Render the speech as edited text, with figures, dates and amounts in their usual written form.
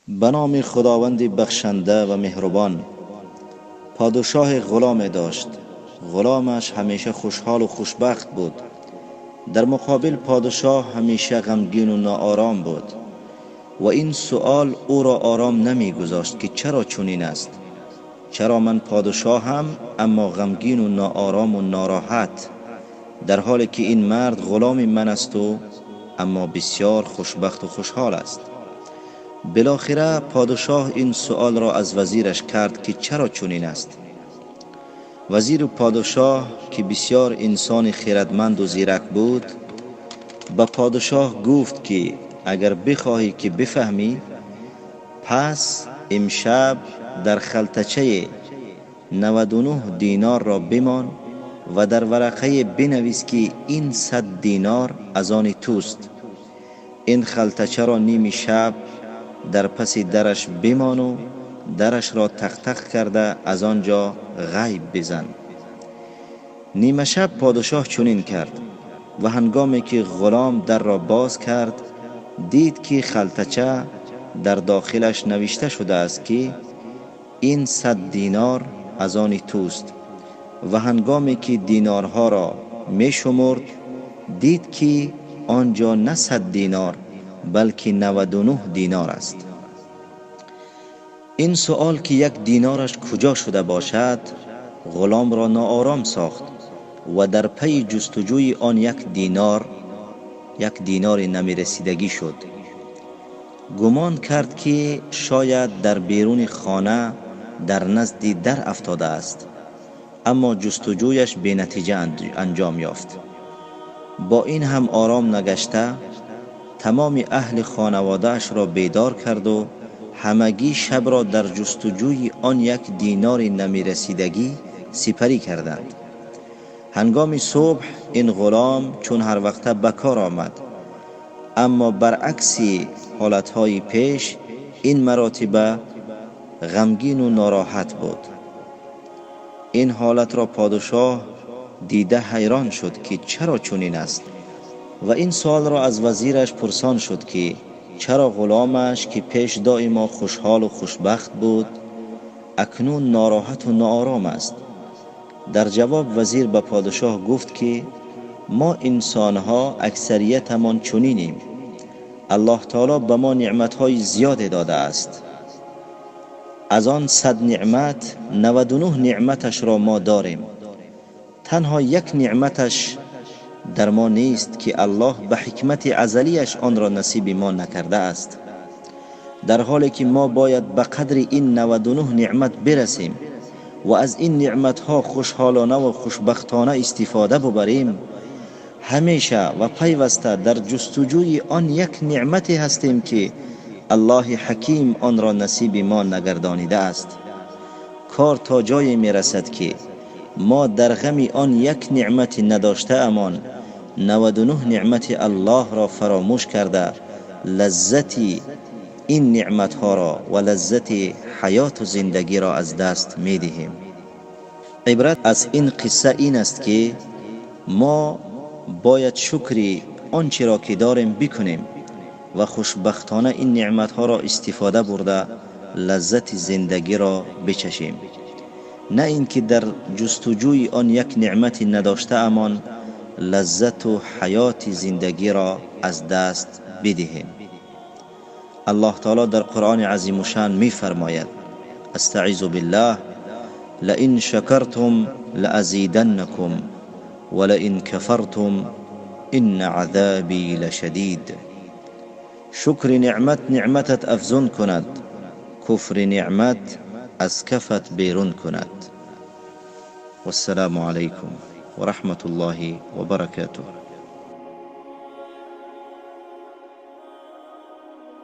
Ба номи Худованди бахшанда ва меҳрубон. Подшоҳ ғуломе дошт. Ғуломаш ҳамеша хушҳол ва хушбахт буд. Дар муқобил подшоҳ ҳамеша ғамгин ва ноором буд ва ин суол ӯро ором намегузошт, ки чаро чунин аст? Чаро ман подшоҳам, аммо ғамгин ва ноором ва нороҳат, дар ҳоле ки ин мард ғуломи ман аст ва аммо бисёр хушбахт ва хушҳол аст? Билохира подшоҳ ин суолро аз вазираш кард, ки чаро чунин аст? Вазиру подшоҳ, ки бисёр инсони хирадманду зирак буд, ба подшоҳ гуфт, ки агар бихоҳӣ, ки бифаҳмӣ, пас имшаб дар халтачаи 99 динорро бимон ва дар варақае бинавис, ки ин 100 динор аз они туст. Ин халтачаро ними шаб дар паси дараш бимону дарашро тақ-тақ карда аз он ҷо ғайб бизан. Нимашаб подшоҳ чунин кард ва ҳангоме ки ғулом дарро боз кард, дид, ки халтача дар дохилаш навишта шудааст, ки ин 100 динор аз они туст, ва ҳангоме ки динорҳоро мешумурд, дид, ки он ҷо на 100 динор, балки 99 динор аст. Ин суол, ки як динораш куҷо шуда бошад, ғуломро ноором сохт ва дар пайи ҷустуҷӯи он як динор, як динори намерасидагӣ шуд. Гумон кард, ки шояд дар беруни хона дар назди дар афтодааст, аммо ҷустуҷӯяш бенатиҷа анҷом ёфт. Бо ин ҳам ором нагашта, тамоми аҳли хонаводаашро бедор карду ҳамагӣ шабро дар ҷустуҷӯи он як динори намерасидагӣ сипарӣ карданд. Ҳангоми субҳ ин ғулом чун ҳар вақта ба кор омад, аммо баръакси ҳолатҳои пеш ин маротиба ғамгину нороҳат буд. Ин ҳолатро подшоҳ дида ҳайрон шуд, ки чаро чунин аст, ва ин суолро аз вазираш пурсон шуд, ки чаро ғуломаш, ки пеш доимо хушҳолу хушбахт буд, акнун нороҳату ноором аст. Дар ҷавоб вазир ба подшоҳ гуфт, ки мо инсонҳо аксариятамон чунинем. Аллоҳ таоло ба мо неъматҳои зиёде додааст. Аз он 100 неъмат 99 неъматашро мо дорем. Танҳо як неъматаш дар мо нест, ки Аллоҳ ба ҳикмати азалияш онро насиби мо накардааст, дар ҳоле ки мо бояд ба қадри ин 99 неъмат бирасем ва аз ин неъматҳо хушҳолона ва хушбахтона истифода бубарем. Ҳамеша ва пайваста дар ҷустуҷӯи он як неъмате ҳастем, ки Аллоҳи ҳаким онро насиби мо нагардонидааст. Кор то ҷое мерасад, ки мо дар ғами он як неъмати надоштаамон 99 неъмати Аллоҳро фаромӯш карда, лаззати ин неъматҳоро ва лаззати ҳаёту зиндагиро аз даст медиҳем. Ибрат аз ин қисса ин аст, ки мо бояд шукри он чиро ки дорем бикунем ва хушбахтона ин неъматҳоро истифода бурда, лаззати зиндагиро бичашем, на ин ки дар ҷустуҷӯи он як неъмати надоштаамон лаззату ҳаёти зиндагиро аз даст бидиҳем. Аллоҳ таоло дар Қуръони азимушшаън мефармояд: أستعيذ بالله: لئن شكرتم لأزيدنكم ولئن كفرتم إن عذابي لشديد. Шукри неъмат неъматат афзун кунад, куфри неъмат аз кафат берун кунад. Вассалому алайкум ва раҳматуллоҳи ва баракатуҳ.